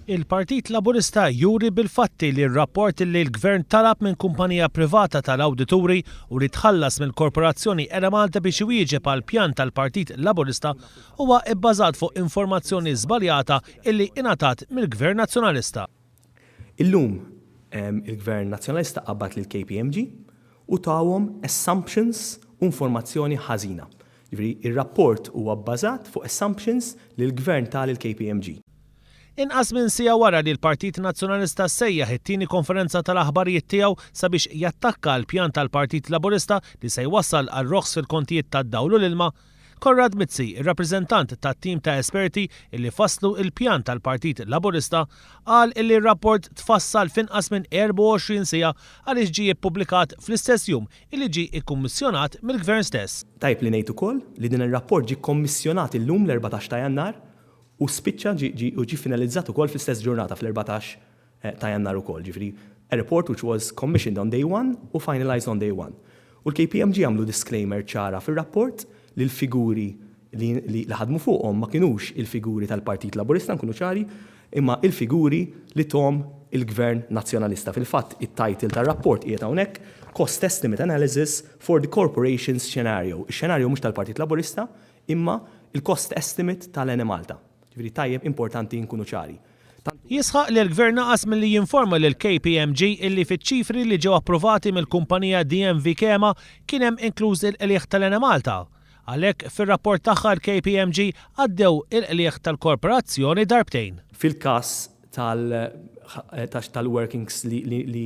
Il-Partit Laburista juri bil-fatti li r-rapport li l-Gvern talab minn kumpanija privata tal-awdituri u li tħallas mill-Korporazzjoni Enemalta biex iwieġeb għall-pjan tal-Partit Laburista huwa bbażat fuq informazzjoni żbaljata illi ingħatat mill-Gvern Nazzjonalista. Illum il-Gvern Nazzjonalista qabad lill-KPMG u tawhom assumptions u informazzjoni ħażina. Jiġifieri ir-rapport huwa bbażat fuq assumptions li l-Gvern ta lill-KPMG. Inqas minn siegħa wara li l-Partit Nazzjonalista sejjaħ it-tieni konferenza tal-aħbarijiet tiegħu sabiex jattakka l-pjan tal-Partit Laburista li se jwassal għal roħs fil-kontijiet tad-dawl u l-ilma, Konrad Mizzi, ir-rappreżentant tat-tim ta' esperti illi fasslu l-pjan tal-Partit Laburista, qal illi r-rapport tfassal f'inqas minn 24 siegħa għaliex ġie ppubblikat fl-istess jum illi ġie ikkummissjonat mill-Gvern stess. Tajjeb li ngħid ukoll li din ir-rapport ġie kkommissjonat illum l-14 ta' Jannar u spiċċa ġie ġie u ġie finalizzat ukoll fl-istess ġurnata fl-14 ta' Jannar ukoll, ġifieri a report which was commissioned on day one u finalised on day one. U l-KPMG għamlu disclaimer ċara fir-rapport li l-figuri li li ħadmu fuqhom ma kinux il-figuri tal-Partit Laburista nkunu ċari, imma il-figuri li thom il-Gvern Nazzjonalista. Fil-fatt it-title tar-rapport qiegħed hawnhekk, Cost Estimate Analysis for the Corporation's Scenario. Ix-xenarju mhux tal-Partit Laburista, imma il-cost estimate tal-Enemalta. Ġifieri tajjeb importanti nkunu ċari. Tant. Jisħaq li l-Gvern naqas milli jinforma lill-KPMG illi fiċ-ċifri li ġew approvati mill-kumpanija DNV Kema kien hemm inkluż il-qligħ tal-Enemalta. Għalhekk, fir-rapport tagħha l-KPMG għaddew il-qligħ tal-korporazzjoni darbtejn. Fil-każ tal tal-workings li li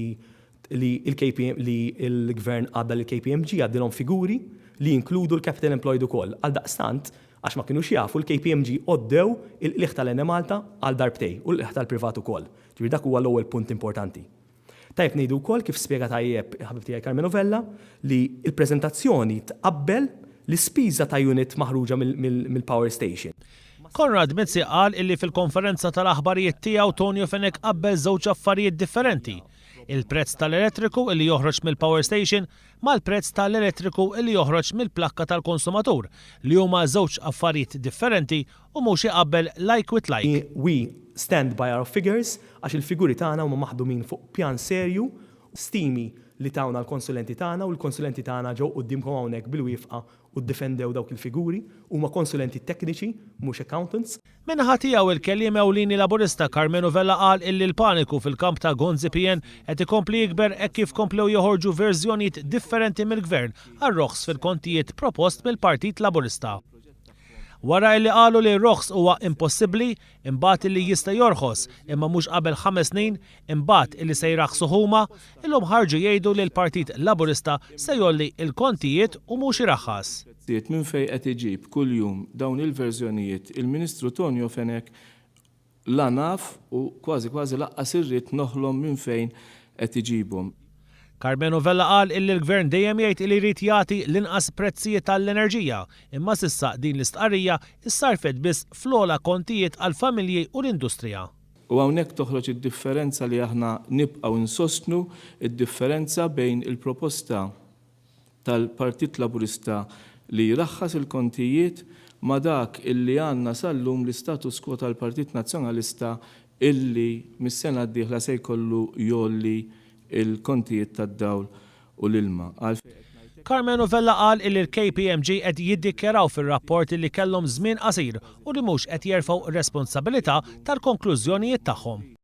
li l-KPM li l-Gvern għadda lill-KPMG għaddilhom figuri li jinkludu l-capital employed ukoll. Għaldaqstant, għax ma kinux jafu, l-KPMG għoddew il-qligħ tal-Enemalta għal darbtejn u l-qligħ tal-privat ukoll. Ġifieri dak huwa l-ewwel punt importanti. Tajjeb ngħidu wkoll, kif spjega tajjeb il-ħabib tiegħi Karmenu Vella, li l-preżentazzjoni tqabbel l-ispiża ta' unit maħruġa mill-power station. Konrad Mizzi qal illi fil-konferenza tal-aħbarijiet tiegħu Tonio Fenech qabbel żewġ affarijiet differenti, il-prezz tal-elettriku illi joħroġ mill-power station mal-prezz tal-elettriku illi joħroġ mill-plakka tal-konsumatur, li huma żewġ affarijiet differenti u mhux iqabbel like with like. We stand by our figures għax il-figuri tagħna huma maħdumin fuq pjan serju, stimi li tawna l-konsulenti tagħna u l-konsulenti tagħna ġew quddiemkom hawnhekk bil-wifqa u ddefendew dawk il-figuri, huma konsulenti tekniċi mhux accountants. Min-naħa tiegħu il-kelliem ewlieni Laburista Karmenu Vella qal illi l-paniku fil-kamp ta' Gonzi PN qed ikompli jikber hekk kif komplew joħorġu verżjonijiet differenti mill-Gvern għar-roħs fil-kontijiet propost mill-Partit Laburista. Wara illi qalu li r-roħs huwa impossibbli, imbagħad illi jista' jorħos imma mhux qabel ħames snin, imbagħad illi se jraħħsuh huma, illum ħarġu jgħidu li l-Partit Laburista se jgħolli l-kontijiet u mhux iraħħas. Minn fejn qed iġib kuljum dawn il-verżjonijiet il-Ministru Tonio Fenech la naf u kważi kważi laqqas irrid noħlom minn fejn qed iġibhom. Karmenu Vella qal illi l-Gvern dejjem jgħid illi jrid jagħti l-inqas prezzijiet għall-enerġija, imma s'issa din l-istqarrija issarrfet biss fl-ogħla kontijiet għall-familji u l-industrija. U hawnhekk toħroġ id-differenza li aħna nibqgħu nsostnu, id-differenza bejn il-proposta tal-Partit Laburista li jraħħas il-kontijiet ma' dak illi għandna sal-lum l-istatus quo tal-Partit Nazzjonalista illi mis-sena d-dieħla se jkollu jgħolli l-kontijiet tad-dawl u l-ilma. Għalfejn qed ngħid hekk? Karmenu Vella qal illi l-KPMG qed jiddikjaraw fir-rapport illi kellhom żmien qasir u li mhux qed jerfgħu responsabilità tal-konklużjonijiet tagħhom.